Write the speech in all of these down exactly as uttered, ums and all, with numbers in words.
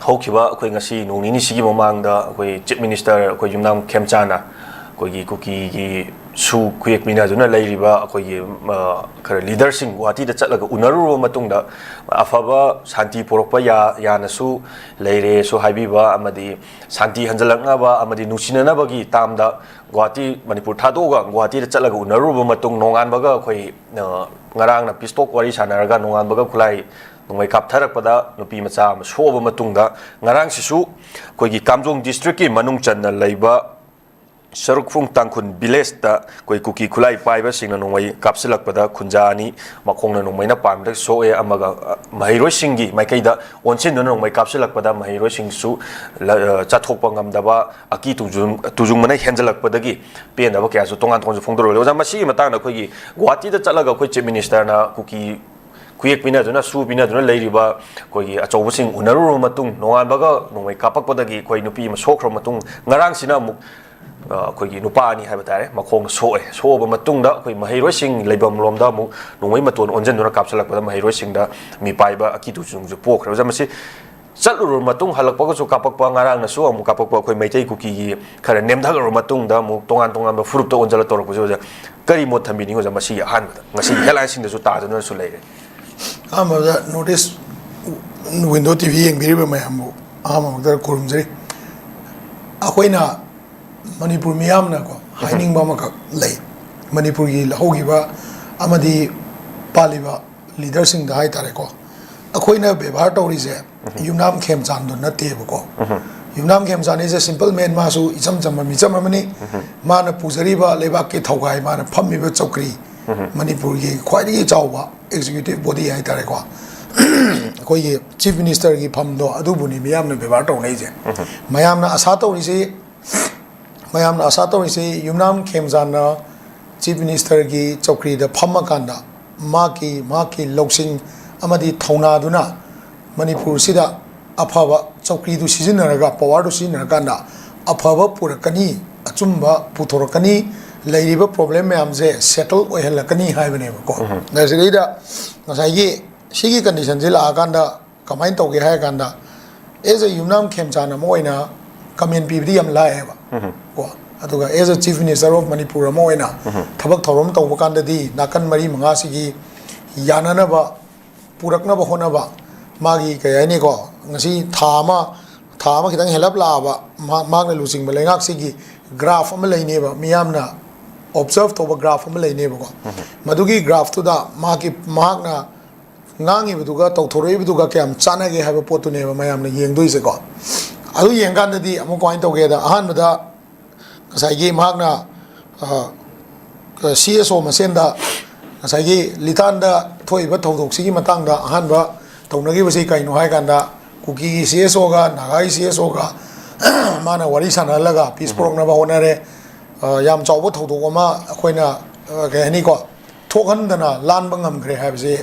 ꯍꯧꯈꯤꯕ ꯑꯩꯈꯣꯏ ꯉꯁꯤ ꯅꯣꯡ ꯅꯤꯅꯤꯁꯤꯒꯤ ꯃꯃꯥꯡꯗ ꯑꯩꯈꯣꯏ Chief Minister ꯑꯩꯈꯣꯏ ꯌꯨꯝꯅꯥꯝ ꯈꯦꯝꯆꯥꯟꯅ ꯑꯩꯈꯣꯏꯒꯤ ꯀꯨꯀꯤꯒꯤ ꯁꯨ ꯈꯨꯌꯦꯛ ꯄꯤꯅꯗꯨꯅ ꯂꯩꯔꯤꯕ ꯑꯩꯈꯣꯏꯒꯤ, ꯑ, ꯈꯔ leaderꯁꯤꯡ ꯒꯨꯍꯥꯇꯤꯗ ꯆꯠꯂꯒ ꯎꯅꯔꯨꯔꯕ ꯃꯇꯨꯡꯗ, ꯑꯐꯕ ꯁꯥꯟꯇꯤ ꯄꯨꯔꯛꯄ ꯌꯥ-, ꯌꯥꯅꯁꯨ ꯂꯩꯔꯦꯁꯨ ꯍꯥꯏꯕꯤꯕ, ꯑꯃꯗꯤ ꯁꯥꯟꯇꯤ ꯍꯟꯖꯜꯂꯛꯅꯕ ꯑꯃꯗꯤ ꯅꯨꯡꯁꯤꯅꯅꯕꯒꯤ ꯇꯥꯝꯗ ꯒꯨꯍꯥꯇꯤ, ꯃꯅꯤꯄꯨꯔ ꯊꯥꯗꯣꯛꯑꯒ ꯒꯨꯍꯥꯇꯤꯗ ꯆꯠꯂꯒ ꯎꯅꯔꯨꯔꯕ ꯃꯇꯨꯡ, ꯅꯣꯡꯉꯥꯟꯕꯒ ꯑꯩꯈꯣꯏ, ꯑ, ꯉꯔꯥꯡꯅ peace talk ꯋꯥꯔꯤ ꯁꯥꯟꯅꯔꯒ ꯅꯣꯡꯉꯥꯟꯕꯒ ꯈꯨꯠꯂꯥꯏ ꯅꯣꯡꯃꯩ ꯀꯥꯞꯊꯔꯛꯄꯗ ꯅꯨꯄꯤ ꯃꯆꯥ ꯑꯃ ꯁꯣꯛꯑꯕ ꯃꯇꯨꯡꯗ, ꯉꯔꯥꯡꯁꯤꯁꯨ ꯑꯩꯈꯣꯏꯒꯤ ꯀꯥꯝꯖꯣꯡ districtꯀꯤ ꯃꯅꯨꯡ ꯆꯟꯅ ꯂꯩꯕ ꯁꯔꯨꯛꯐꯨꯡ ꯇꯥꯡꯈꯨꯜ villageꯇ ꯑꯩꯈꯣꯏ ꯀꯨꯀꯤ ꯈꯨꯠꯂꯥꯏ ꯄꯥꯏꯕꯁꯤꯡꯅ ꯅꯣꯡꯃꯩ ꯀꯥꯞꯁꯤꯜꯂꯛꯄꯗ ꯈꯨꯟꯖꯥ ꯑꯅꯤ ꯃꯈꯣꯡꯅ ꯅꯣꯡꯃꯩꯅ ꯄꯥꯟꯕꯗ ꯁꯣꯛꯑꯦ, ꯑꯃꯒ, ꯑ, ꯃꯍꯩꯔꯣꯏꯁꯤꯡꯒꯤ ꯃꯥꯏꯀꯩꯗ ꯑꯣꯟꯁꯤꯟꯗꯨꯅ ꯅꯣꯡꯃꯩ ꯀꯥꯞꯁꯤꯜꯂꯛꯄꯗ ꯃꯍꯩꯔꯣꯏꯁꯤꯡꯁꯨ ꯂ-, ꯑ, ꯆꯠꯊꯣꯛꯄ ꯉꯝꯗꯕ, ꯑꯀꯤ ꯇꯨꯖꯨꯡ-, ꯇꯨꯖꯨꯡꯕꯅ ꯍꯦꯟꯖꯜꯂꯛꯄꯗꯒꯤ ꯄꯦꯟꯗꯕ ꯀꯌꯥꯁꯨ ꯇꯣꯉꯥꯟ ꯇꯣꯉꯥꯟꯁꯨ ꯐꯣꯡꯗꯣꯔꯛꯂꯤ꯫ ꯑꯣꯖꯥ, ꯃꯁꯤꯒꯤ ꯃꯇꯥꯡꯗ ꯑꯩꯈꯣꯏꯒꯤ ꯒꯨꯍꯥꯇꯤꯗ ꯆꯠꯂꯒ ꯑꯩꯈꯣꯏ Chief Ministerꯅ ꯀꯨꯀꯤ ꯈꯨꯌꯦꯛ ꯄꯤꯅꯗꯨꯅ, ꯁꯨ ꯄꯤꯅꯗꯨꯅ ꯂꯩꯔꯤꯕ ꯑꯩꯈꯣꯏꯒꯤ ꯑꯆꯧꯕꯁꯤꯡ ꯎꯅꯔꯨꯔꯕ ꯃꯇꯨꯡ, ꯅꯣꯡꯉꯥꯟꯕꯒ ꯅꯣꯡꯃꯩ ꯀꯥꯞꯄꯛꯄꯗꯒꯤ ꯑꯩꯈꯣꯏ ꯅꯨꯄꯤ ꯑꯃ ꯁꯣꯛꯈ꯭ꯔꯕ ꯃꯇꯨꯡ, ꯉꯔꯥꯡꯁꯤꯅ ꯑꯃꯨꯛ, ꯑ, ꯑꯩꯈꯣꯏꯒꯤ ꯅꯨꯄꯥ ꯑꯅꯤ ꯍꯥꯏꯕ ꯇꯥꯔꯦ, ꯃꯈꯣꯡꯅ ꯁꯣꯛꯑꯦ꯫ ꯁꯣꯛꯑꯕ ꯃꯇꯨꯡꯗ ꯑꯩꯈꯣꯏ ꯃꯍꯩꯔꯣꯏꯁꯤꯡ ꯂꯩꯐꯝ ꯂꯣꯝꯗ ꯑꯃꯨꯛ ꯅꯣꯡꯃꯩ ꯃꯇꯣꯟ ꯑꯣꯟꯁꯤꯟꯗꯨꯅ ꯀꯥꯞꯁꯤꯜꯂꯛꯄꯗ ꯃꯍꯩꯔꯣꯏꯁꯤꯡꯗ ꯃꯤꯄꯥꯏꯕ ꯑꯀꯤ ꯇꯨꯖꯨꯡꯁꯨ ꯄꯣꯛꯈ꯭ꯔꯦ꯫ ꯑꯣꯖꯥ, ꯃꯁꯤ ꯆꯠꯂꯨꯔꯕ ꯃꯇꯨꯡ ꯍꯜꯂꯛꯄꯒꯁꯨ ꯀꯥꯞꯄꯛꯄ, ꯉꯔꯥꯡꯅꯁꯨ ꯑꯃꯨꯛ ꯀꯥꯞꯄꯛꯄ, ꯑꯩꯈꯣꯏ ꯃꯩꯇꯩ ꯀꯨꯀꯤꯒꯤ ꯈꯔ ꯅꯦꯝꯊꯈ꯭ꯔꯕ ꯃꯇꯨꯡꯗ ꯑꯃꯨꯛ ꯇꯣꯉꯥꯟ ꯇꯣꯉꯥꯟꯕ ꯐꯨꯔꯨꯞꯇ ꯑꯣꯟꯁꯤꯜꯂ ꯇꯧꯔꯛꯄꯁꯦ, ꯑꯣꯖꯥ, ꯀꯔꯤ ꯃꯣꯠ ꯊꯝꯕꯤꯅꯤꯡꯉꯤ, ꯑꯣꯖꯥ? ꯃꯁꯤꯒꯤ ꯑꯍꯥꯟꯕꯗ, ꯉꯁꯤꯒꯤ headlineꯁꯤꯡꯗꯁꯨ ꯇꯥꯗꯨꯅꯁꯨ ꯂꯩꯔꯦ꯫ ꯑꯍꯥꯟꯕꯗ North East Window TV ꯌꯦꯡꯕꯤꯔꯤꯕ ꯃꯌꯥꯝꯕꯨ ꯑꯍꯥꯟꯕꯃꯛꯇꯗ ꯈꯨꯔꯨꯝꯖꯔꯤ꯫ ꯑꯩꯈꯣꯏꯅ ꯃꯅꯤꯄꯨꯔ ꯃꯤꯌꯥꯝꯅꯀꯣ ꯍꯥꯏꯅꯤꯡꯕ ꯑꯃꯈꯛ ꯂꯩ꯫ ꯃꯅꯤꯄꯨꯔꯒꯤ ꯍꯧꯈꯤꯕ ꯑꯃꯗꯤ ꯄꯥꯜꯂꯤꯕ leaderꯁꯤꯡꯗ ꯍꯥꯏꯇꯥꯔꯦꯀꯣ, ꯑꯩꯈꯣꯏꯅ ꯕꯦꯕꯥꯔ ꯇꯧꯔꯤꯁꯦ ꯌꯨꯝꯅꯥꯝ ꯈꯦꯝꯆꯥꯟꯗꯣ ꯅꯠꯇꯦꯕꯀꯣ꯫ ꯌꯨꯝꯅꯥꯝ ꯈꯦꯝꯆꯥꯟ is a simple man, ꯃꯥꯁꯨ ꯏꯆꯝ ꯆꯝꯕ ꯃꯤꯆꯝ ꯑꯃꯅꯤ꯫ ꯃꯥꯅ ꯄꯨꯖꯔꯤꯕ ꯂꯩꯕꯥꯛꯀꯤ ꯊꯧꯒꯥꯏ, ꯃꯥꯅ ꯐꯝꯃꯤꯕ ꯆꯧꯀ꯭ꯔꯤ, ꯃꯅꯤꯄꯨꯔꯒꯤ ꯈ꯭ꯋꯥꯏꯗꯒꯤ ꯆꯥꯎꯕ executive body ꯍꯥꯏꯇꯥꯔꯦꯀꯣ, ꯑꯩꯈꯣꯏꯒꯤ Chief Ministerꯒꯤ ꯐꯝꯗꯣ ꯑꯗꯨꯕꯨꯅꯤ ꯃꯤꯌꯥꯝꯅ ꯕꯦꯕꯥꯔ ꯇꯧꯅꯩꯁꯦ꯫ ꯃꯌꯥꯝꯅ ꯑꯁꯥ ꯇꯧꯔꯤꯁꯤ, ꯃꯌꯥꯝꯅ ꯑꯁꯥ ꯇꯧꯔꯤꯁꯤ ꯌꯨꯝꯅꯥꯝ ꯈꯦꯝꯆꯥꯟꯅ Chief Ministerꯒꯤ ꯆꯧꯀ꯭ꯔꯤꯗ ꯐꯝꯃꯀꯥꯟꯗ ꯃꯍꯥꯛꯀꯤ, ꯃꯍꯥꯛꯀꯤ ꯂꯧꯁꯤꯡ ꯑꯃꯗꯤ ꯊꯧꯅꯥꯗꯨꯅ ꯃꯅꯤꯄꯨꯔꯁꯤꯗ ꯑꯐꯕ ꯆꯧꯀ꯭ꯔꯤꯗꯨ ꯁꯤꯖꯤꯟꯅꯔꯒ, powerꯗꯨ ꯁꯤꯖꯤꯟꯅꯔꯀꯥꯟꯗ ꯑꯐꯕ ꯄꯨꯔꯛꯀꯅꯤ, ꯑꯆꯨꯝꯕ ꯄꯨꯊꯣꯔꯛꯀꯅꯤ, ꯂꯩꯔꯤꯕ problem ꯃꯌꯥꯝꯁꯦ settle ꯑꯣꯏꯍꯜꯂꯛꯀꯅꯤ ꯍꯥꯏꯕꯅꯦꯕꯀꯣ꯫ ꯑꯗ ꯁꯤꯗꯩꯗ ꯉꯁꯥꯏꯒꯤ ꯁꯤꯒꯤ conditionꯁꯤ ꯂꯥꯛꯑꯀꯥꯟꯗ ꯀꯃꯥꯏꯅ ꯇꯧꯒꯦ ꯍꯥꯏꯔ ꯀꯥꯟꯗ, ꯑꯦꯖ ꯑꯦ ꯌꯨꯝꯅꯥꯝ ꯈꯦꯝꯆꯥꯟ ꯑꯃ ꯑꯣꯏꯅ ꯀꯃꯦꯟ ꯄꯤꯕꯗꯤ ꯌꯥꯝ ꯂꯥꯏꯌꯦꯕ꯫ ꯀꯣ, ꯑꯗꯨꯒ as a chief minister of Manipur ꯑꯃ ꯑꯣꯏꯅ ꯊꯕꯛ ꯊꯧꯔꯝ ꯇꯧꯕ ꯀꯥꯟꯗꯗꯤ ꯅꯥꯀꯟ ꯃꯔꯤ ꯃꯉꯥꯁꯤꯒꯤ ꯌꯥꯅꯅꯕ ꯄꯨꯔꯛꯅꯕ ꯍꯣꯠꯅꯕ, ꯃꯥꯒꯤ ꯀꯩ ꯍꯥꯏꯅꯤꯀꯣ, ꯉꯁꯤ ꯊꯥ ꯑꯃ, ꯊꯥ ꯑꯃ ꯈꯤꯇꯪ ꯍꯦꯜꯂꯞ ꯂꯥꯛꯑꯕ ꯃꯍꯥꯛ, ꯃꯍꯥꯛꯅ ꯂꯨꯆꯤꯡꯕ ꯂꯩꯉꯥꯛꯁꯤꯒꯤ ꯒ꯭ꯔꯥꯐ ꯑꯃ ꯂꯩꯅꯦꯕ, ꯃꯤꯌꯥꯝꯅ ꯑꯣꯕꯖꯔꯞ ꯇꯧꯕ ꯒ꯭ꯔꯥꯐ ꯑꯃ ꯂꯩꯅꯦꯕꯀꯣ꯫ ꯃꯗꯨꯒꯤ ꯒ꯭ꯔꯥꯐꯇꯨꯗ ꯃꯍꯥꯛꯀꯤ, ꯃꯍꯥꯛꯅ ꯉꯥꯡꯉꯤꯕꯗꯨꯒ ꯇꯧꯊꯣꯔꯛꯏꯕꯗꯨꯒ ꯀꯌꯥꯝ ꯆꯥꯟꯅꯒꯦ ꯍꯥꯏꯕ ꯄꯣꯠꯇꯨꯅꯦꯕ ꯃꯌꯥꯝꯅ ꯌꯦꯡꯗꯣꯏꯁꯦꯀꯣ꯫ ꯑꯗꯨ ꯌꯦꯡꯀꯥꯟꯗꯗꯤ ꯑꯃꯨꯛ ꯀꯃꯥꯏꯅ ꯇꯧꯒꯦꯗ, ꯑꯍꯥꯟꯕꯗ ꯉꯁꯥꯏꯒꯤ ꯃꯍꯥꯛꯅ, ꯑ, ꯁꯤ ꯑꯦꯁ ꯑꯣ ꯃꯁꯦꯟꯗ ꯉꯁꯥꯏꯒꯤ ꯂꯤꯇꯥꯟꯗ ꯊꯣꯛꯏꯕ ꯊꯧꯗꯣꯛꯁꯤꯒꯤ ꯃꯇꯥꯡꯗ ꯑꯍꯥꯟꯕ ꯇꯧꯅꯈꯤꯕꯁꯤ ꯀꯩꯅꯣ ꯍꯥꯏ ꯀꯥꯟꯗ, ꯀꯨꯀꯤꯒꯤ ꯁꯤ ꯑꯦꯁ ꯑꯣꯒ ꯅꯥꯒꯥꯒꯤ ꯁꯤ ꯑꯦꯁ ꯑꯣꯒ ꯃꯥꯅ ꯋꯥꯔꯤ ꯁꯥꯟꯅꯍꯜꯂꯒ ꯄꯤꯁ ꯄꯨꯔꯛꯅꯕ ꯍꯣꯠꯅꯔꯦ꯫ ꯑ, ꯌꯥꯝ ꯆꯥꯎꯕ ꯊꯧꯗꯣꯛ ꯑꯃ ꯑꯩꯈꯣꯏꯅ, ꯑ, ꯀꯩ ꯍꯥꯏꯅꯤꯀꯣ, ꯊꯣꯛꯍꯟꯗꯅ ꯂꯥꯟꯕ ꯉꯝꯈ꯭ꯔꯦ ꯍꯥꯏꯕꯁꯤ,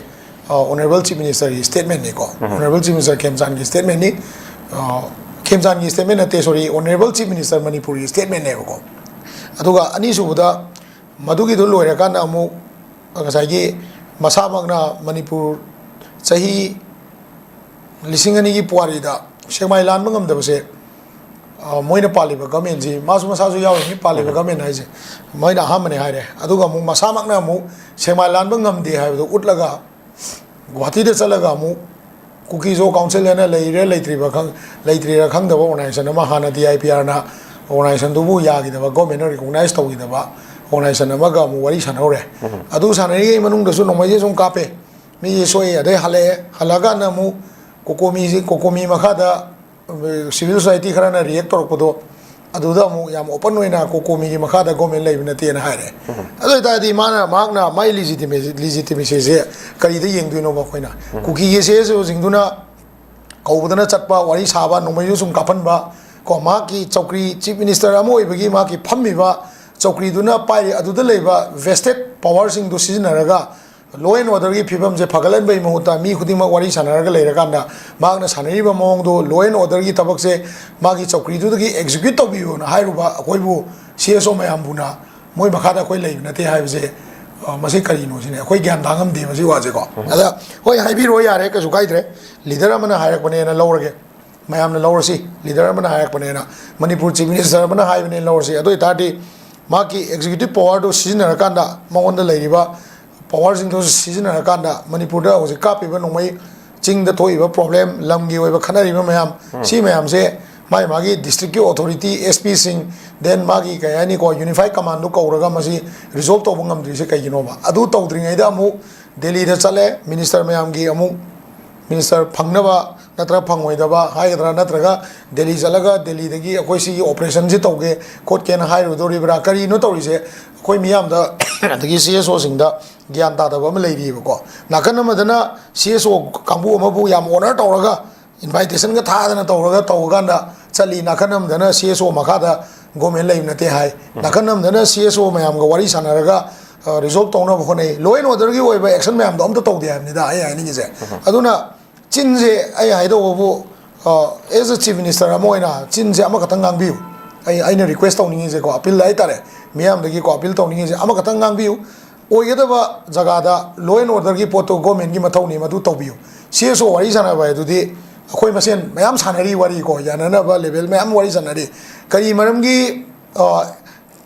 ꯑ, ꯑꯣꯅꯔꯦꯕꯜ ꯆꯤꯐ ꯃꯤꯅꯤꯁꯇꯔꯒꯤ ꯁ꯭ꯇꯦꯠꯃꯦꯟꯅꯤꯀꯣ꯫ ꯑꯣꯅꯔꯦꯕꯜ ꯆꯤꯐ ꯃꯤꯅꯤꯁꯇꯔ ꯈꯦꯝꯆꯥꯟꯒꯤ ꯁ꯭ꯇꯦꯠꯃꯦꯟꯅꯤ꯫ ꯑ, ꯈꯦꯝꯆꯥꯟꯒꯤ ꯁ꯭ꯇꯦꯠꯃꯦꯟ ꯅꯠꯇꯦ, ꯁꯣꯔꯤ, ꯑꯣꯅꯔꯦꯕꯜ ꯆꯤꯐ ꯃꯤꯅꯤꯁꯇꯔ ꯃꯅꯤꯄꯨꯔꯒꯤ ꯁ꯭ꯇꯦꯠꯃꯦꯟꯅꯦꯕꯀꯣ꯫ ꯑꯗꯨꯒ ꯑꯅꯤꯁꯨꯕꯗ, ꯃꯗꯨꯒꯤꯗꯨ ꯂꯣꯏꯔꯀꯥꯟꯗ ꯑꯃꯨꯛ ꯉꯁꯥꯏꯒꯤ ꯃꯁꯥꯃꯛꯅ ꯃꯅꯤꯄꯨꯔ ꯆꯍꯤ ꯂꯤꯁꯤꯡ ꯑꯅꯤꯒꯤ ꯄꯨꯋꯥꯔꯤꯗ ꯁꯦꯛꯃꯥꯏ ꯂꯥꯟꯕ ꯉꯝꯗꯕꯁꯦ, ꯑ, ꯃꯣꯏꯅ ꯄꯥꯜꯂꯤꯕ ꯒꯃꯦꯟꯁꯤ, ꯃꯥꯁꯨ ꯃꯁꯥꯁꯨ ꯌꯥꯎꯔꯤꯅꯤ ꯄꯥꯜꯂꯤꯕ ꯒꯃꯦꯟ ꯍꯥꯏꯁꯦ, ꯃꯣꯏꯅ ꯑꯍꯥꯟꯕꯅꯦ ꯍꯥꯏꯔꯦ꯫ ꯑꯗꯨꯒ ꯑꯃꯨꯛ ꯃꯁꯥꯃꯛꯅ ꯑꯃꯨꯛ ꯁꯦꯛꯃꯥꯏ ꯂꯥꯟꯕ ꯉꯝꯗꯦ ꯍꯥꯏꯕꯗꯨ ꯎꯠꯂꯒ ꯒꯨꯍꯥꯇꯤꯗ ꯆꯠꯂꯒ ꯑꯃꯨꯛ ꯀꯨꯀꯤꯖꯣ ꯀꯥꯎꯟꯁꯤꯜ ꯍꯥꯏꯅ ꯂꯩꯔꯤꯔꯥ ꯂꯩꯇ꯭ꯔꯤꯕ ꯈꯪ-, ꯂꯩꯇ꯭ꯔꯤꯔꯥ ꯈꯪꯗꯕ ꯑꯣꯔꯒꯅꯥꯏꯖꯦꯁꯟ ꯑꯃ, ꯍꯥꯟꯅ ꯗꯤ ꯑꯥꯏ ꯄꯤ ꯑꯥꯔꯅ ꯑꯣꯔꯒꯅꯥꯏꯖꯦꯁꯟꯗꯨꯕꯨ ꯌꯥꯈꯤꯗꯕ, ꯒꯣꯔꯃꯦꯟꯅ ꯔꯤꯀꯣꯛꯅꯥꯏꯖ ꯇꯧꯈꯤꯗꯕ ꯑꯣꯔꯒꯅꯥꯏꯖꯦꯁꯟ ꯑꯃꯒ ꯑꯃꯨꯛ ꯋꯥꯔꯤ ꯁꯥꯟꯅꯍꯧꯔꯦ꯫ ꯑꯗꯨ ꯁꯥꯟꯅꯔꯤꯉꯩ ꯃꯅꯨꯡꯗꯁꯨ ꯅꯣꯡꯃꯩꯁꯦ ꯁꯨꯝ ꯀꯥꯞꯄꯦ, ꯃꯤꯁꯦ ꯁꯣꯛꯑꯦ, ꯑꯗꯩ ꯍꯜꯂꯛꯑꯦ, ꯍꯜꯂꯛꯑꯀꯥꯟꯗ ꯑꯃꯨꯛ ꯀꯣꯀꯣꯃꯤꯁꯤ, ꯀꯣꯀꯣꯃꯤ ꯃꯈꯥꯗ ꯁꯤꯚꯤꯜ ꯁꯣꯁꯥꯏꯇꯤ ꯈꯔꯅ ꯔꯤꯌꯦꯛ ꯇꯧꯔꯛꯄꯗꯣ, ꯑꯗꯨꯗ ꯑꯃꯨꯛ ꯌꯥꯝ ꯑꯣꯄꯟ ꯑꯣꯏꯅ ꯀꯣꯀꯣꯃꯤꯒꯤ ꯃꯈꯥꯗ ꯒꯣꯔꯃꯦꯟ ꯂꯩꯕ ꯅꯠꯇꯦꯅ ꯍꯥꯏꯔꯦ꯫ ꯑꯗꯨ ꯑꯣꯏꯇꯥꯔꯗꯤ ꯃꯥꯅ, ꯃꯍꯥꯛꯅ ꯃꯥꯏ ꯂꯤꯖꯤꯇꯤꯃꯦꯁꯤꯁꯦ ꯀꯔꯤꯗ ꯌꯦꯡꯗꯣꯏꯅꯣꯕ ꯑꯩꯈꯣꯏꯅ? ꯀꯨꯀꯤꯒꯤ ꯁꯤ ꯑꯦꯁ ꯑꯣꯁꯤꯡꯗꯨꯅ ꯀꯧꯕꯗꯅ ꯆꯠꯄ, ꯋꯥꯔꯤ ꯁꯥꯕ, ꯅꯣꯡꯃꯩꯁꯨ ꯁꯨꯝ ꯀꯥꯞꯍꯟꯕ, ꯀꯣ, ꯃꯍꯥꯛꯀꯤ ꯆꯧꯀ꯭ꯔꯤ, ꯆꯤꯐ ꯃꯤꯅꯤꯁꯇꯔ ꯑꯃ ꯑꯣꯏꯕꯒꯤ ꯃꯍꯥꯛꯀꯤ ꯐꯝꯃꯤꯕ ꯆꯧꯀ꯭ꯔꯤꯗꯨꯅ ꯄꯥꯏꯔꯤ, ꯑꯗꯨꯗ ꯂꯩꯕ ꯚꯦꯁꯇꯦꯠ ꯄꯋꯥꯔꯁꯤꯡꯗꯨ ꯁꯤꯖꯤꯟꯅꯔꯒ ꯂꯣ ꯑꯦꯟ ꯑꯣꯔꯗꯔꯒꯤ ꯐꯤꯕꯝꯁꯦ ꯐꯒꯠꯍꯟꯕꯒꯤ ꯃꯍꯨꯠꯇ ꯃꯤ ꯈꯨꯗꯤꯡꯃꯛ ꯋꯥꯔꯤ ꯁꯥꯟꯅꯔꯒ ꯂꯩꯔꯀꯥꯟꯗ ꯃꯍꯥꯛꯅ ꯁꯥꯟꯅꯔꯤꯕ ꯃꯑꯣꯡꯗꯣ, ꯂꯣ ꯑꯦꯟ ꯑꯣꯔꯗꯔꯒꯤ ꯊꯕꯛꯁꯦ ꯃꯥꯒꯤ ꯆꯧꯀ꯭ꯔꯤꯗꯨꯗꯒꯤ ꯑꯦꯛꯖꯤꯀ꯭ꯌꯨꯠ ꯇꯧꯕꯤꯌꯨꯅ ꯍꯥꯏꯔꯨꯕ ꯑꯩꯈꯣꯏꯕꯨ ꯁꯤ ꯑꯦꯁ ꯑꯣ ꯃꯌꯥꯝꯕꯨꯅ ꯃꯣꯏ ꯃꯈꯥꯗ ꯑꯩꯈꯣꯏ ꯂꯩꯕ ꯅꯠꯇꯦ ꯍꯥꯏꯕꯁꯦ, ꯑ, ꯃꯁꯤ ꯀꯔꯤꯅꯣ ꯁꯤꯅꯦ꯫ ꯑꯩꯈꯣꯏ ꯒ꯭ꯌꯥꯟ ꯇꯥ ꯉꯝꯗꯦ ꯃꯁꯤ ꯋꯥꯁꯦꯀꯣ꯫ ꯑꯗ ꯍꯣꯏ, ꯍꯥꯏꯕꯤꯔꯣ, ꯌꯥꯔꯦ, ꯀꯩꯁꯨ ꯀꯥꯏꯗ꯭ꯔꯦ, ꯂꯤꯗꯔ ꯑꯃꯅ ꯍꯥꯏꯔꯛꯄꯅꯦꯅ ꯂꯧꯔꯒꯦ꯫ ꯃꯌꯥꯝꯅ ꯂꯧꯔꯁꯤ, ꯂꯤꯗꯔ ꯑꯃꯅ ꯍꯥꯏꯔꯛꯄꯅꯦꯅ, ꯃꯅꯤꯄꯨꯔ ꯆꯤꯐ ꯃꯤꯅꯤꯁꯇꯔ ꯑꯃꯅ ꯍꯥꯏꯕꯅꯦꯅ ꯂꯧꯔꯁꯤ꯫ ꯑꯗꯨ ꯑꯣꯏꯇꯥꯔꯗꯤ ꯃꯥꯒꯤ ꯑꯦꯛꯖꯤꯀ꯭ꯌꯨꯇꯤꯞ ꯄꯋꯥꯔꯗꯨ ꯁꯤꯖꯤꯟꯅꯔꯀꯥꯟꯗ, ꯃꯉꯣꯟꯗ ꯂꯩꯔꯤꯕ ꯄꯋꯥꯔꯁꯤꯡꯗꯨ ꯁꯤꯖꯤꯟꯅꯔꯀꯥꯟꯗ ꯃꯅꯤꯄꯨꯔꯗ ꯍꯧꯖꯤꯛ ꯀꯥꯞꯄꯤꯕ ꯅꯣꯡꯃꯩ, ꯆꯤꯡꯗ ꯊꯣꯛꯏꯕ ꯄ꯭ꯔꯣꯕ꯭ꯂꯦꯝ, ꯂꯝꯒꯤ ꯑꯣꯏꯕ ꯈꯠꯅꯔꯤꯕ ꯃꯌꯥꯝ, ꯁꯤ ꯃꯌꯥꯝꯁꯦ ꯃꯥꯒꯤ ꯃꯥꯒꯤ ꯗꯤꯁꯇ꯭ꯔꯤꯛꯀꯤ ꯑꯣꯊꯣꯔꯤꯇꯤ, ꯑꯦꯁ ꯄꯤꯁꯤꯡ, ꯗꯦꯟ ꯃꯥꯒꯤ ꯀꯩ ꯍꯥꯏꯅꯤꯀꯣ, ꯌꯨꯅꯤꯐꯥꯏ ꯀꯃꯥꯟꯗꯣ ꯀꯧꯔꯒ ꯃꯁꯤ ꯔꯤꯖꯣꯜꯕ ꯇꯧꯕ ꯉꯝꯗ꯭ꯔꯤꯁꯦ ꯀꯩꯒꯤꯅꯣꯕ? ꯑꯗꯨ ꯇꯧꯗ꯭ꯔꯤꯉꯩꯗ ꯑꯃꯨꯛ ꯗꯦꯜꯂꯤꯗ ꯆꯠꯂꯦ, ꯃꯤꯅꯤꯁꯇꯔ ꯃꯌꯥꯝꯒꯤ ꯑꯃꯨꯛ, ꯃꯤꯅꯤꯁꯇꯔ ꯐꯪꯅꯕ ꯅꯠꯇ꯭ꯔꯒ ꯐꯪꯉꯣꯏꯗꯕ ꯍꯥꯏꯒꯗ꯭ꯔꯥ, ꯅꯠꯇ꯭ꯔꯒ ꯗꯦꯜꯂꯤ ꯆꯠꯂꯒ ꯗꯦꯜꯂꯤꯗꯒꯤ ꯑꯩꯈꯣꯏ ꯁꯤꯒꯤ ꯑꯣꯄꯔꯦꯁꯟꯁꯤ ꯇꯧꯒꯦ ꯈꯣꯠꯀꯦꯅ ꯍꯥꯏꯔꯨꯗꯣꯔꯤꯕ꯭ꯔꯥ, ꯀꯔꯤꯅꯣ ꯇꯧꯔꯤꯁꯦ? ꯑꯩꯈꯣꯏ ꯃꯤꯌꯥꯝꯗ ꯑꯗꯒꯤ ꯁꯤ ꯑꯦꯁ ꯑꯣꯁꯤꯡꯗ ꯒ꯭ꯌꯥꯟ ꯇꯥꯗꯕ ꯑꯃ ꯂꯩꯔꯤꯑꯕꯀꯣ꯫ ꯅꯥꯀꯟ ꯑꯃꯗꯅ ꯁꯤ ꯑꯦꯁ ꯑꯣ ꯀꯥꯡꯕꯨ ꯑꯃꯕꯨ ꯌꯥꯝ ꯑꯣꯅꯔ ꯇꯧꯔꯒ, ꯏꯟꯚꯥꯏꯇꯦꯁꯟꯒ ꯊꯥꯗꯅ ꯇꯧꯔꯒ ꯇꯧꯕ ꯀꯥꯟꯗ ꯆꯠꯂꯤ, ꯅꯥꯀꯟ ꯑꯃꯗꯅ ꯁꯤ ꯑꯦꯁ ꯑꯣ ꯃꯈꯥꯗ ꯒꯣꯔꯃꯦꯟ ꯂꯩꯕ ꯅꯠꯇꯦ ꯍꯥꯏ, ꯅꯥꯀꯟ ꯑꯃꯗꯅ ꯁꯤ ꯑꯦꯁ ꯑꯣ ꯃꯌꯥꯝꯒ ꯋꯥꯔꯤ ꯁꯥꯟꯅꯔꯒ ꯔꯤꯖꯣꯜꯕ ꯇꯧꯅꯕ ꯍꯣꯠꯅꯩ꯫ ꯂꯣ ꯑꯦꯟ ꯑꯣꯔꯗꯔꯒꯤ ꯑꯣꯏꯕ ꯑꯦꯛꯁꯟ ꯃꯌꯥꯝꯗꯣ ꯑꯝꯇ ꯇꯧꯗꯦ ꯍꯥꯏꯕꯅꯤꯗ ꯑꯩ ꯍꯥꯏꯅꯤꯡꯉꯤꯁꯦ꯫ ꯑꯗꯨꯅ ꯆꯤꯟꯁꯦ ꯑꯩ ꯍꯥꯏꯗꯧꯕꯕꯨ, ꯑꯦꯁ ꯑꯦ ꯆꯤꯐ ꯃꯤꯅꯤꯁꯇꯔ ꯑꯃ ꯑꯣꯏꯅ ꯆꯤꯟꯁꯦ ꯑꯃꯈꯛꯇꯪ ꯉꯥꯡꯕꯤꯌꯨ꯫ ꯑꯩ, ꯑꯩꯅ ꯔꯤꯀ꯭ꯋꯦꯁ ꯇꯧꯅꯤꯡꯉꯤꯁꯦꯀꯣ, ꯑꯄꯤꯜ ꯍꯥꯏꯇꯥꯔꯦ, ꯃꯤꯌꯥꯝꯗꯒꯤꯀꯣ ꯑꯄꯤꯜ ꯇꯧꯅꯤꯡꯉꯤꯁꯦ, ꯑꯃꯈꯛꯇꯪ ꯉꯥꯡꯕꯤꯌꯨ꯫ ꯑꯣꯏꯒꯗꯕ ꯖꯒꯥꯗ ꯂꯣ ꯑꯦꯟ ꯑꯣꯔꯗꯔꯒꯤ ꯄꯣꯠꯇꯣ ꯒꯣꯔꯃꯦꯟꯒꯤ ꯃꯊꯧꯅꯤ, ꯃꯗꯨ ꯇꯧꯕꯤꯌꯨ꯫ ꯁꯤ ꯑꯦꯁ ꯑꯣ ꯋꯥꯔꯤ ꯁꯥꯟꯅꯕ ꯍꯥꯏꯗꯨꯗꯤ ꯑꯩꯈꯣꯏ ꯃꯁꯦꯟ ꯃꯌꯥꯝ ꯁꯥꯟꯅꯔꯤ ꯋꯥꯔꯤꯀꯣ, ꯌꯥꯅꯅꯕ ꯂꯦꯚꯦꯜ ꯃꯌꯥꯝ ꯋꯥꯔꯤ ꯁꯥꯟꯅꯔꯤ꯫ ꯀꯔꯤ ꯃꯔꯝꯒꯤ, ꯑ,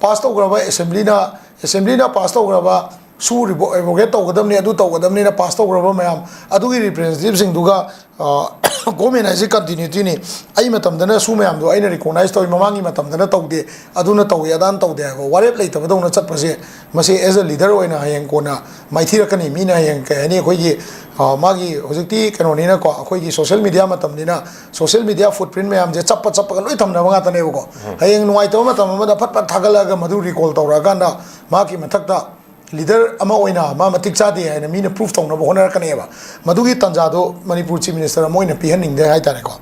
ꯄꯥꯁ ꯇꯧꯈ꯭ꯔꯕ ꯑꯦꯁꯦꯝꯕ꯭ꯂꯤꯅ, ꯑꯦꯁꯦꯝꯕ꯭ꯂꯤꯅ ꯄꯥꯁ ꯇꯧꯈ꯭ꯔꯕ, ꯁꯨ ꯔꯤꯕꯣ-, ꯔꯤꯕꯣꯒꯦꯠ ꯇꯧꯒꯗꯕꯅꯤ, ꯑꯗꯨ ꯇꯧꯒꯗꯕꯅꯤꯅ ꯄꯥꯁ ꯇꯧꯈ꯭ꯔꯕ ꯃꯌꯥꯝ ꯑꯗꯨꯒꯤ ꯔꯤꯄ꯭ꯔꯖꯦꯟꯇꯦꯇꯤꯚꯁꯤꯡꯗꯨꯒ, ꯑ, ꯒꯣꯔꯃꯦꯟ ꯍꯥꯏꯁꯦ ꯀꯟꯇꯤꯅ꯭ꯌꯨꯇꯤꯅꯤ꯫ ꯑꯩ ꯃꯇꯝꯗꯅ ꯁꯨ ꯃꯌꯥꯝꯗꯣ ꯑꯩꯅ ꯔꯤꯀꯣꯛꯅꯥꯏꯖ ꯇꯧꯋꯤ, ꯃꯃꯥꯡꯒꯤ ꯃꯇꯝꯗꯅ ꯇꯧꯗꯦ, ꯑꯗꯨꯅ ꯇꯧꯏ, ꯑꯗꯥꯅ ꯇꯧꯗꯦ ꯍꯥꯏꯕ ꯋꯥꯔꯦꯞ ꯂꯩꯇꯕꯗꯧꯅ ꯆꯠꯄꯁꯦ, ꯃꯁꯤ ꯑꯦꯖ ꯑ ꯂꯤꯗꯔ ꯑꯣꯏꯅ ꯍꯌꯦꯡ ꯀꯣꯟꯅ ꯃꯥꯏꯊꯤꯔꯛꯀꯅꯤ꯫ ꯃꯤꯅ ꯍꯌꯦꯡ ꯀꯩ ꯍꯥꯏꯅꯤ, ꯑꯩꯈꯣꯏꯒꯤ, ꯑ, ꯃꯥꯒꯤ ꯍꯧꯖꯤꯛꯇꯤ ꯀꯩꯅꯣꯅꯤꯅꯀꯣ, ꯑꯩꯈꯣꯏꯒꯤ ꯁꯣꯁꯦꯜ ꯃꯤꯗꯤꯌꯥ ꯃꯇꯝꯅꯤꯅ, ꯁꯣꯁꯦꯜ ꯃꯤꯗꯤꯌꯥ ꯐꯨꯠꯄ꯭ꯔꯤꯟ ꯃꯌꯥꯝꯁꯦ ꯆꯞꯄ ꯆꯞꯄꯒ ꯂꯣꯏ ꯊꯝꯅꯕ ꯉꯥꯛꯇꯅꯦꯕꯀꯣ꯫ ꯍꯌꯦꯡ ꯅꯨꯡꯉꯥꯏꯇꯕ ꯃꯇꯝ ꯑꯃꯗ ꯐꯠ ꯐꯠ ꯊꯥꯒꯠꯂꯛꯑꯒ ꯃꯗꯨ ꯔꯤꯀꯣꯜ ꯇꯧꯔꯛꯑꯀꯥꯟꯗ ꯃꯍꯥꯛꯀꯤ ꯃꯊꯛꯇ ꯂꯤꯗꯔ ꯑꯃ ꯑꯣꯏꯅ ꯃꯥ ꯃꯇꯤꯛ ꯆꯥꯗꯦ ꯍꯥꯏꯅ ꯃꯤꯅ ꯄ꯭ꯔꯨꯐ ꯇꯧꯅꯕ ꯍꯣꯠꯅꯔꯛꯀꯅꯦꯕ꯫ ꯃꯗꯨꯒꯤ ꯇꯥꯟꯖꯥꯗꯣ ꯃꯅꯤꯄꯨꯔ ꯆꯤꯐ ꯃꯤꯅꯤꯁꯇꯔ ꯑꯃ ꯑꯣꯏꯅ ꯄꯤꯍꯟꯅꯤꯡꯗꯦ ꯍꯥꯏꯇꯥꯔꯦꯀꯣ꯫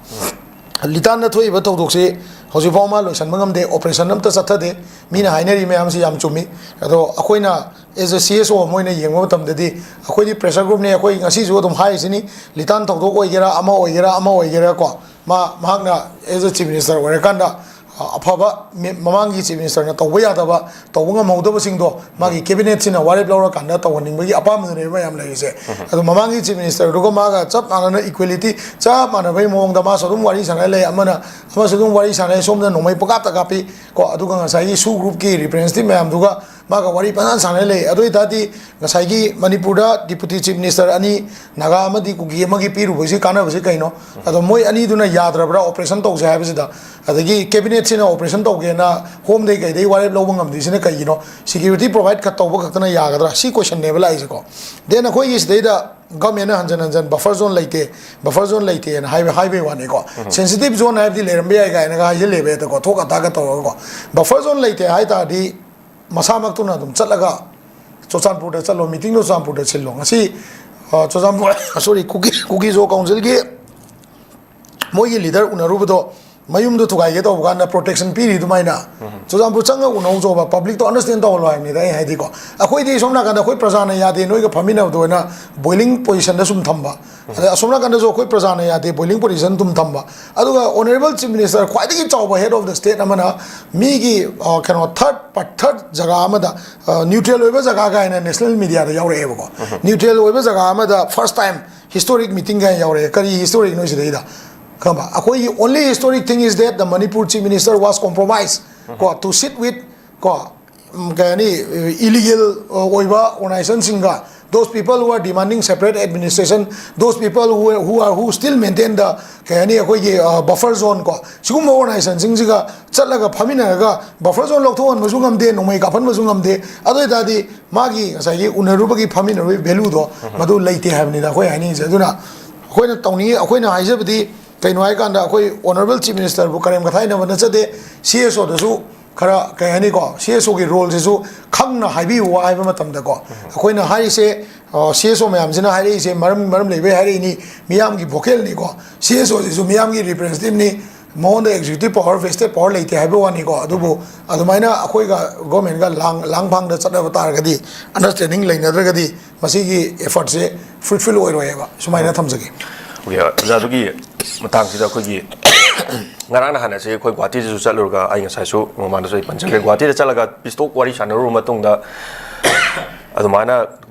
ꯂꯤꯇꯥꯟꯗ ꯊꯣꯛꯏꯕ ꯊꯧꯗꯣꯛꯁꯤ ꯍꯧꯖꯤꯛꯐꯥꯎ ꯃꯥ ꯂꯣꯏꯁꯤꯟꯕ ꯉꯝꯗꯦ, ꯑꯣꯄꯔꯦꯁꯟ ꯑꯝꯇ ꯆꯠꯊꯗꯦ꯫ ꯃꯤꯅ ꯍꯥꯏꯅꯔꯤ ꯃꯌꯥꯝꯁꯤ ꯌꯥꯝ ꯆꯨꯝꯃꯤ꯫ ꯑꯗꯣ ꯑꯩꯈꯣꯏꯅ ꯑꯦꯖ ꯑꯦ ꯁꯤ ꯑꯦꯁ ꯑꯣ ꯑꯃ ꯑꯣꯏꯅ ꯌꯦꯡꯕ ꯃꯇꯝꯗꯗꯤ, ꯑꯩꯈꯣꯏꯗꯤ ꯄ꯭ꯔꯦꯁꯔ ꯒ꯭ꯔꯨꯞꯅꯤ, ꯑꯩꯈꯣꯏ ꯉꯁꯤꯁꯨ ꯑꯗꯨꯝ ꯍꯥꯏꯔꯤꯁꯤꯅꯤ, ꯂꯤꯇꯥꯟ ꯊꯧꯗꯣꯛ ꯑꯣꯏꯒꯦꯔꯥ, ꯑꯃ ꯑꯣꯏꯒꯦꯔꯥ, ꯑꯃ ꯑꯣꯏꯒꯦꯔꯥ ꯀꯣ, ꯃꯥ, ꯃꯍꯥꯛꯅ ꯑꯦꯖ ꯑꯦ ꯆꯤꯐ ꯃꯤꯅꯤꯁꯇꯔ ꯑꯣꯏꯔꯀꯥꯟꯗ ꯑ, ꯑꯐꯕ ꯃꯤ-, ꯃꯃꯥꯡꯒꯤ Chief Minister ꯅ ꯇꯧꯕ ꯌꯥꯗꯕ, ꯇꯧꯕ ꯉꯝꯍꯧꯗꯕꯁꯤꯡꯗꯣ ꯃꯥꯒꯤ Cabinet ꯁꯤꯅ ꯋꯥꯔꯦꯞ ꯂꯧꯔꯀꯥꯟꯗ ꯇꯧꯍꯟꯅꯤꯡꯕꯒꯤ ꯑꯄꯥꯝꯕꯗꯨꯅꯦꯕ ꯃꯌꯥꯝ ꯂꯩꯔꯤꯁꯦ꯫ ꯑꯗꯣ ꯃꯃꯥꯡꯒꯤ Chief Minister ꯗꯨꯒ ꯃꯥꯒ ꯆꯞ ꯃꯥꯟꯅꯅ equality, ꯆꯞ ꯃꯥꯟꯅꯕꯒꯤ ꯃꯑꯣꯡꯗ ꯃꯥꯁꯨ ꯑꯗꯨꯝ ꯋꯥꯔꯤ ꯁꯥꯟꯅ ꯂꯩ, ꯑꯃꯅ, ꯑꯃꯁꯨ ꯑꯗꯨꯝ ꯋꯥꯔꯤ ꯁꯥꯟꯅꯩ, ꯁꯣꯝꯗ ꯅꯣꯡꯃꯩ ꯄꯪꯀꯥꯞꯇ ꯀꯥꯞꯄꯤ ꯀꯣ꯫ ꯑꯗꯨꯒ ꯉꯁꯥꯏꯒꯤ SoO group ꯀꯤ representative ꯃꯌꯥꯝꯗꯨꯒ ꯃꯥꯒ ꯋꯥꯔꯤ ꯐꯖꯅ ꯁꯥꯟꯅ ꯂꯩ꯫ ꯑꯗꯨ ꯑꯣꯏꯇꯥꯔꯗꯤ ꯉꯁꯥꯏꯒꯤ ꯃꯅꯤꯄꯨꯔꯗ Deputy Chief Minister ꯑꯅꯤ, ꯅꯥꯒꯥ ꯑꯃꯗꯤ ꯀꯨꯀꯤ ꯑꯃꯒꯤ ꯄꯤꯔꯨꯕꯒꯤꯁꯤ ꯀꯥꯟꯅꯕꯁꯤ ꯀꯩꯅꯣ? ꯑꯗꯣ ꯃꯣꯏ ꯑꯅꯤꯗꯨꯅ ꯌꯥꯗ꯭ꯔꯕ꯭ꯔꯥ operation ꯇꯧꯁꯦ ꯍꯥꯏꯕꯁꯤꯗ? ꯑꯗꯒꯤ Cabinet ꯁꯤꯅ operation ꯇꯧꯒꯦꯅ Home ꯗꯩ ꯀꯩꯗꯩ ꯋꯥꯔꯦꯞ ꯂꯧꯕ ꯉꯝꯗ꯭ꯔꯤꯁꯤꯅ ꯀꯩꯒꯤꯅꯣ? Security provide ꯈꯛ ꯇꯧꯕ ꯈꯛꯇꯅ ꯌꯥꯒꯗ꯭ꯔꯥ? ꯁꯤ question ꯅꯦꯕ ꯂꯥꯛꯏꯁꯦꯀꯣ꯫ Then ꯑꯩꯈꯣꯏꯒꯤ ꯁꯤꯗꯩꯗ government ꯅ ꯍꯟꯖꯟ ꯍꯟꯖꯟ buffer zone ꯂꯩꯇꯦ, buffer zone ꯂꯩꯇꯦꯅ ꯍꯥꯏꯕ, ꯍꯥꯏꯕꯩ ꯋꯥꯅꯤꯀꯣ꯫ Sensitive zone ꯍꯥꯏꯕꯗꯤ ꯂꯩꯔꯝꯕ ꯌꯥꯏ ꯀꯥꯏꯅꯒ ꯍꯥꯏꯖꯤꯜꯂꯦꯕ ꯍꯦꯛꯇꯀꯣ, ꯊꯣꯛ ꯑꯇꯥꯛꯀ ꯇꯧꯔꯒꯀꯣ꯫ Buffer zone ꯂꯩꯇꯦ ꯍꯥꯏ ꯇꯥꯔꯗꯤ ꯃꯁꯥꯃꯛꯇꯨꯅ ꯑꯗꯨꯝ ꯆꯠꯂꯒ ꯆꯨꯔꯆꯥꯟꯄꯨꯔꯗ ꯆꯠꯂꯣ, meeting ꯗꯣ ꯆꯨꯔꯆꯥꯟꯄꯨꯔꯗ ꯁꯤꯜꯂꯣ꯫ ꯉꯁꯤ, ꯑ, ꯆꯨꯔꯆꯥꯟꯄꯨꯔ, sorry, ꯀꯨꯀꯤ, ꯀꯨꯀꯤ ꯖꯣ council ꯒꯤ ꯃꯣꯏꯒꯤ leader ꯎꯅꯔꯨꯕꯗꯣ ꯃꯌꯨꯝꯗꯣ ꯊꯨꯒꯥꯏꯒꯦ ꯇꯧꯕ ꯀꯥꯟꯗ protection ꯄꯤꯔꯤ ꯑꯗꯨꯃꯥꯏꯅ꯫ ꯆꯨꯔꯆꯥꯟꯄꯨꯔ ꯆꯪꯉ ꯎꯅꯧꯖꯣꯕ, public ꯇꯣ understand ꯇꯧꯍꯜꯂꯣ ꯍꯥꯏꯕꯅꯤꯗ ꯑꯩ ꯍꯥꯏꯗꯤꯀꯣ꯫ ꯑꯩꯈꯣꯏꯗꯤ ꯁꯣꯝ ꯅꯥꯀꯟꯗ ꯑꯩꯈꯣꯏ ꯄ꯭ꯔꯖꯥꯅ ꯌꯥꯗꯦ, ꯅꯣꯏꯒ ꯐꯝꯃꯤꯟꯅꯕꯗꯣ ꯑꯣꯏꯅ boiling position ꯗ ꯁꯨꯝ ꯊꯝꯕ꯫ ꯑꯗꯩ ꯑꯁꯣꯝ ꯅꯥꯀꯟꯗꯁꯨ ꯑꯩꯈꯣꯏ ꯄ꯭ꯔꯖꯥꯅ ꯌꯥꯗꯦ, boiling position ꯑꯗꯨꯝ ꯊꯝꯕ꯫ ꯑꯗꯨꯒ honourable Chief Minister, ꯈ꯭ꯋꯥꯏꯗꯒꯤ ꯆꯥꯎꯕ head of the state ꯑꯃꯅ ꯃꯤꯒꯤ, ꯑ, ꯀꯩꯅꯣ, third, third ꯖꯒꯥ ꯑꯃꯗ, ꯑ, neutral ꯑꯣꯏꯕ ꯖꯒꯥ ꯀꯥꯏꯅ national media ꯗ ꯌꯥꯎꯔꯛꯑꯦꯕꯀꯣ꯫ Neutral ꯑꯣꯏꯕ ꯖꯒꯥ ꯑꯃꯗ first time historic meeting ꯀꯥꯏꯅ ꯌꯥꯎꯔꯛꯑꯦ꯫ ꯀꯔꯤ historic ꯅꯣ ꯁꯤꯗꯩꯗ? ꯈꯪꯕ? ꯑꯩꯈꯣꯏꯒꯤ only historic thing is that the Manipur Chief Minister was compromised, ꯀꯣ, to sit with, ꯀꯣ, ꯎꯝ, ꯀꯩ ꯍꯥꯏꯅꯤ, illegal ꯑꯣꯏꯕ organization ꯁꯤꯡꯒ, those people who are demanding separate administration, those people who, who are, who still maintain the, ꯀꯩ ꯍꯥꯏꯅꯤ, ꯑꯩꯈꯣꯏꯒꯤ, ꯑ, buffer zone ꯀꯣ, ꯁꯤꯒꯨꯝꯕ organization ꯁꯤꯡꯁꯤꯒ ꯆꯠꯂꯒ ꯐꯝꯃꯤꯟꯅꯔꯒ buffer zone ꯂꯧꯊꯣꯛꯍꯟꯕꯁꯨ ꯉꯝꯗꯦ, ꯅꯣꯡꯃꯩ ꯀꯥꯞꯍꯟꯕꯁꯨ ꯉꯝꯗꯦ꯫ ꯑꯗꯨ ꯑꯣꯏꯇꯥꯔꯗꯤ ꯃꯥꯒꯤ ꯉꯁꯥꯏꯒꯤ ꯎꯅꯔꯨꯕꯒꯤ, ꯐꯝꯃꯤꯟꯅꯔꯨꯕꯒꯤ value ꯗꯣ ꯃꯗꯨ ꯂꯩꯇꯦ ꯍꯥꯏꯕꯅꯤꯗ ꯑꯩꯈꯣꯏ ꯍꯥꯏꯅꯤꯡꯉꯤꯁꯦ꯫ ꯑꯗꯨꯅ ꯑꯩꯈꯣꯏꯅ ꯇꯧꯅꯤꯡꯉꯤ, ꯑꯩꯈꯣꯏꯅ ꯍꯥꯏꯖꯕꯗꯤ ꯀꯩꯅꯣ ꯍꯥꯏꯀꯥꯟꯗ ꯑꯩꯈꯣꯏ honourable Chief Minister ꯕꯨ ꯀꯔꯦꯝ ꯀꯊꯥꯏꯅꯕ ꯅꯠꯆꯗꯦ꯫ C S O ꯗꯁꯨ ꯈꯔ, ꯀꯩ ꯍꯥꯏꯅꯤꯀꯣ, C S O ꯒꯤ role ꯁꯤꯁꯨ ꯈꯪꯅ ꯍꯥꯏꯕꯤꯌꯨ ꯍꯥꯏꯕ ꯃꯇꯝꯗꯀꯣ, ꯑꯩꯈꯣꯏꯅ ꯍꯥꯏꯔꯤꯁꯦ, ꯑ, C S O ꯃꯌꯥꯝꯁꯤꯅ ꯍꯥꯏꯔꯛꯏꯁꯦ ꯃꯔꯝ, ꯃꯔꯝ ꯂꯩꯕꯩ ꯍꯥꯏꯔꯛꯏꯅꯤ, ꯃꯤꯌꯥꯝꯒꯤ vocal ꯅꯤꯀꯣ꯫ C S O ꯁꯤꯁꯨ ꯃꯤꯌꯥꯝꯒꯤ representative ꯅꯤ, ꯃꯉꯣꯟꯗ executive power, vested power ꯂꯩꯇꯦ ꯍꯥꯏꯕ ꯋꯥꯅꯤꯀꯣ꯫ ꯑꯗꯨꯕꯨ ꯑꯗꯨꯃꯥꯏꯅ ꯑꯩꯈꯣꯏꯒ government ꯒ ꯂꯥꯡ, ꯂꯥꯡꯐꯥꯡꯗ ꯆꯠꯅꯕ ꯇꯥꯔꯒꯗꯤ, understanding ꯂꯩꯅꯗ꯭ꯔꯒꯗꯤ ꯃꯁꯤꯒꯤ effort ꯁꯦ fruitful ꯑꯣꯏꯔꯣꯏꯕ꯫ ꯁꯨꯃꯥꯏꯅ ꯊꯝꯖꯒꯦ꯫ Okay, ꯑꯣꯖꯥ, ꯑꯗꯨꯒꯤ ꯃꯇꯥꯡꯁꯤꯗ ꯑꯩꯈꯣꯏꯒꯤ ꯉꯔꯥꯡ ꯅꯍꯥꯟ ꯑꯁꯤ ꯑꯩꯈꯣꯏ ꯒꯨꯍꯥꯇꯤꯗꯁꯨ ꯆꯠꯂꯨꯔꯒ, ꯑꯩ ꯉꯁꯥꯏꯁꯨ ꯃꯃꯥꯡꯗꯁꯨ ꯑꯩ ꯄꯟꯖꯈ꯭ꯔꯦ, ꯒꯨꯍꯥꯇꯤꯗ ꯆꯠꯂꯒ ꯄꯤꯁ ꯇꯣꯛ ꯋꯥꯔꯤ ꯁꯥꯟꯅꯔꯨꯕ ꯃꯇꯨꯡꯗ ꯑꯗꯨꯃꯥꯏꯅ